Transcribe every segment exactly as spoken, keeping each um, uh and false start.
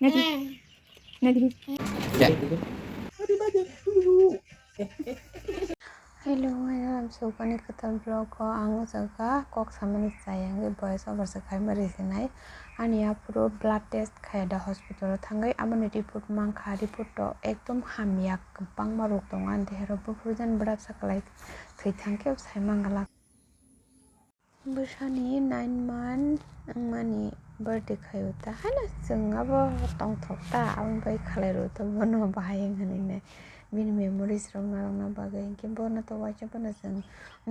Nadi. Nadi. Yeah. Hello, hello, I'm Sopani Kwtal vlog o ang o jaga kok samani chaya wngwi voice over se khaima risinai. Ani aphuru blood test khaya da hospital o thangwi, aboni report mankha, report o ekdom hamya kwbangma rok tongo, ani dehe rok buphuru jan bwrapsa kwlai thwi thangkhe sai mangala. Bwsani nine month wngmani birthday khaio ta, haino chwng abo tongthok ta, aboni bai khalai rw ta, bono bahai wng hinwi nai. Bini memories rok narwkna bagwi, hinkhe bono to uaisa phano chwng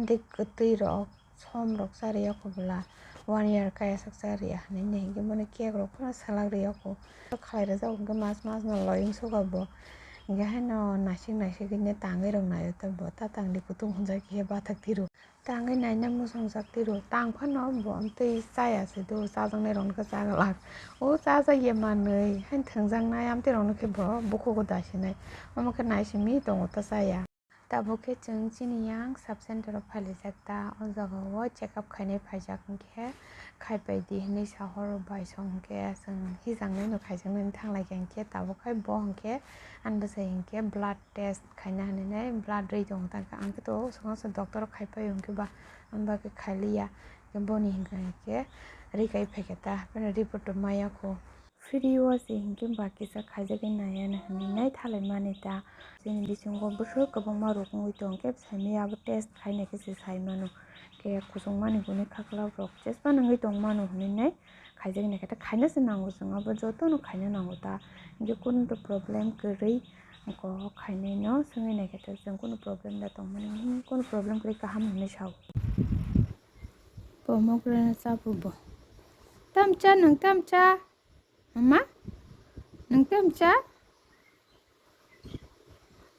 tei kwtwi rok, som rok cha rwya kho bwla, one year kaya sak cha rwya hinwi nai, hinkhe bono cake rok phano swlak rwya kho. Khalai rwjak hinkhe mas mas no loi wng suka bo, hinkhe haino naisik naisik hinwi tangwi rok naio ta bo, ta tangdi kutung hwnjak khe bathak tiro. Tangwi naina muchungjak tiro, tang phano bo tei chaya se do, chajaknai rok no khe chaglak. O chajak ya manwi, haino thwngjaknai amtwi rok no khe bo bukhugo dasinai. Omo khe naisimi tongo ta chaya. Tabuk khe chwng chini yang sub center o phailaijak ta, o jaga o check up khainai phaijak hinkhe khaipai di hinwi sahoro bai song hinkhe chwng hijaknai no khaijaknai thanglaikha hinkhe tabuk khai bo hinkhe ani bwsai hinkhe blood test khaina hinwi nai blood rwi tong ta khe, ang khe to swkang swkang doctor o khaipai o hinkhe ba, ang ba khe khailiya. Boni hinkha hinkhe rwi kai phaikha ta, hapheno report rok maya kho. Free o se hinkhe ba kisa khaijagwi naiya hinwi nai thalai mani ta. Chini bisingo bwswk kwbangma rok wngwi tong khe saimaya abo test khaina khe se sai mano. Khe kuchukmani hwnwi khaklap rok chesma nangwi tong mano hinwi nai. Khaijak naikhe ta khaina se nango chwng abo jotono khaina nango ta. Hinkhe kunu to problem kwrwi kok khainai no swngwi naikhe ta chwng kunu problem da tongmani, hmm, kunu problem kwrwi kaham hinwi sao. Pomegranate chabu bo. Tamcha nwng tamcha? Mama? Nwng tamcha?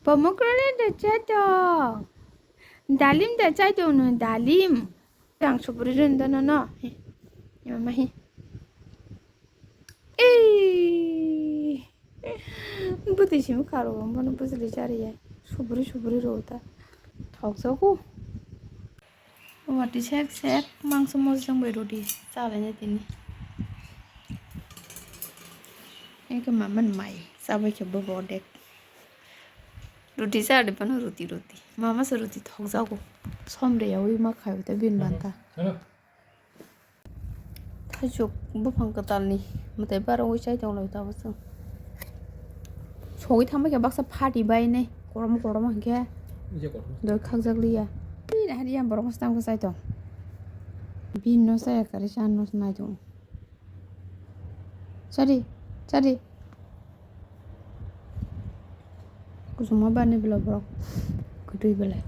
Pomegranate da chai tong. Dalim da chai tong no, dalim. Ang supri rin da no no. Hi. Mama hi. Ei. Bwtwi simi karo bono bwchwlwi chariya. Supri supri ro ta. Thokjago. Wati sek sek mangso mosjong bai roti chalaina tini. Eke maman mai chabai khe bo bodek. Roti chadi pano roti roti. Mama se roti thokjago. Som de yawi ma khayo ta bin banta. Thaichuk buphang kwtalni mwtai barogwi chai tonglai tabuk chwng. Sogwi thangbai khe baksa phati bainai korom korom hinkhe doi khakjak liya. Ih, nahar yang borok masa tangsa chai tong. Bini no chaya kwrwi cha no nai tong. Chadi, chadi. Kuchukma barni bwla borok kwtwi belai.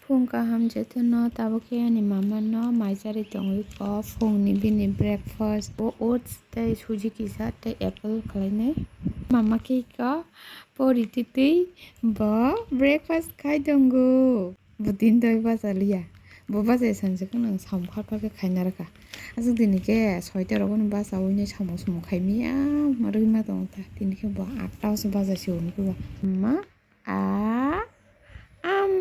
Phung kaham jotono, tabuk khe ani mama no mai charwi tongwi kho phungni bini breakfast o oats tei suji kisa tei apple khwlainai. Mama khe kho pori twtwi bo breakfast khai tongo. Bo tini doi bacha liya. Bo bacha sanse kheno ang samung kha kha khe khaina rwkha. Aswk dini khe soita rogo no bacha ui nai samung sumung khai miya rwgwi ma tongo ta. Tini khe bo atta o se bacha se hwnwi khe bo. Ma a am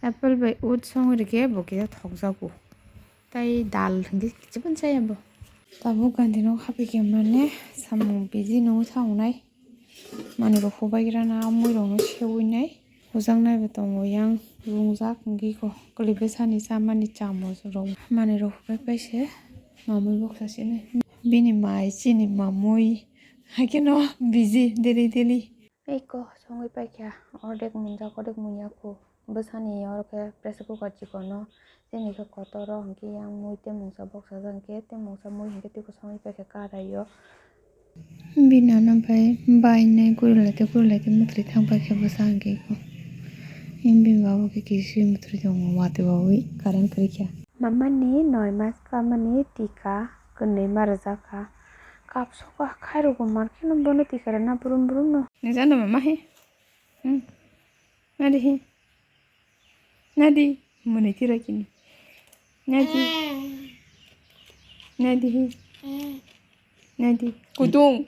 apple bai oats songwi rwkhe bo kisa thokjago. Tai dal hinkhe kichibon chaya bo. Tabuk gandhi no hapikhe mane samung biji nungwi thangnai. Manwi rok hubai gra na mui rok no sewi nai. Hujak nai bo tongo yang rungjak wngwi kho. Kwlwi bwsani chamani chamoch rok manwi rok hubai pai se mamui boksa sini. Bini mai chini mamui haikhe no busy daily daily. Eko songwi paikha, ordek munjak, ordek munya kho. Bwsani oro khe pressure cooker chikono, chini khe kotor o, hinkhe yang mui tei mungsa boksa jak hinkhe tei mungsa mui hinkhe tei kwchangwi paikha karai o. Bini nana bai bai nai gurilaite gurilaite mwthwrwi thang paikha bwsa hinkhe eko. Bini baba khe kisi mwthwrwi tongo watwi wawi current kwrwikha. Mamani noi mas kamani tika kwnwi ma rwjakha. Kapsokha khairokbo mankhe no bono tika rwna brum brum no. Nijano mama he. Hmm. Nadi hi. Nadi. Muni tira kini. Nadi. Nadi hi. Nadi. Kutung.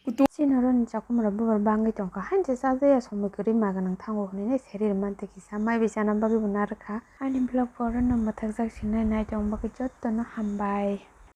Kutung. Chini oro ni chakhumra bubar bangwi tongkha. Hain se chajaya somoi kwrwi ma gwnang thango hwnwi nai seri rwmantwi kisa. Mai bai chana bagwi bo narwkha. Ani vlog bo oro no mwthakjak sinai nai tong bagwi jotono hambai.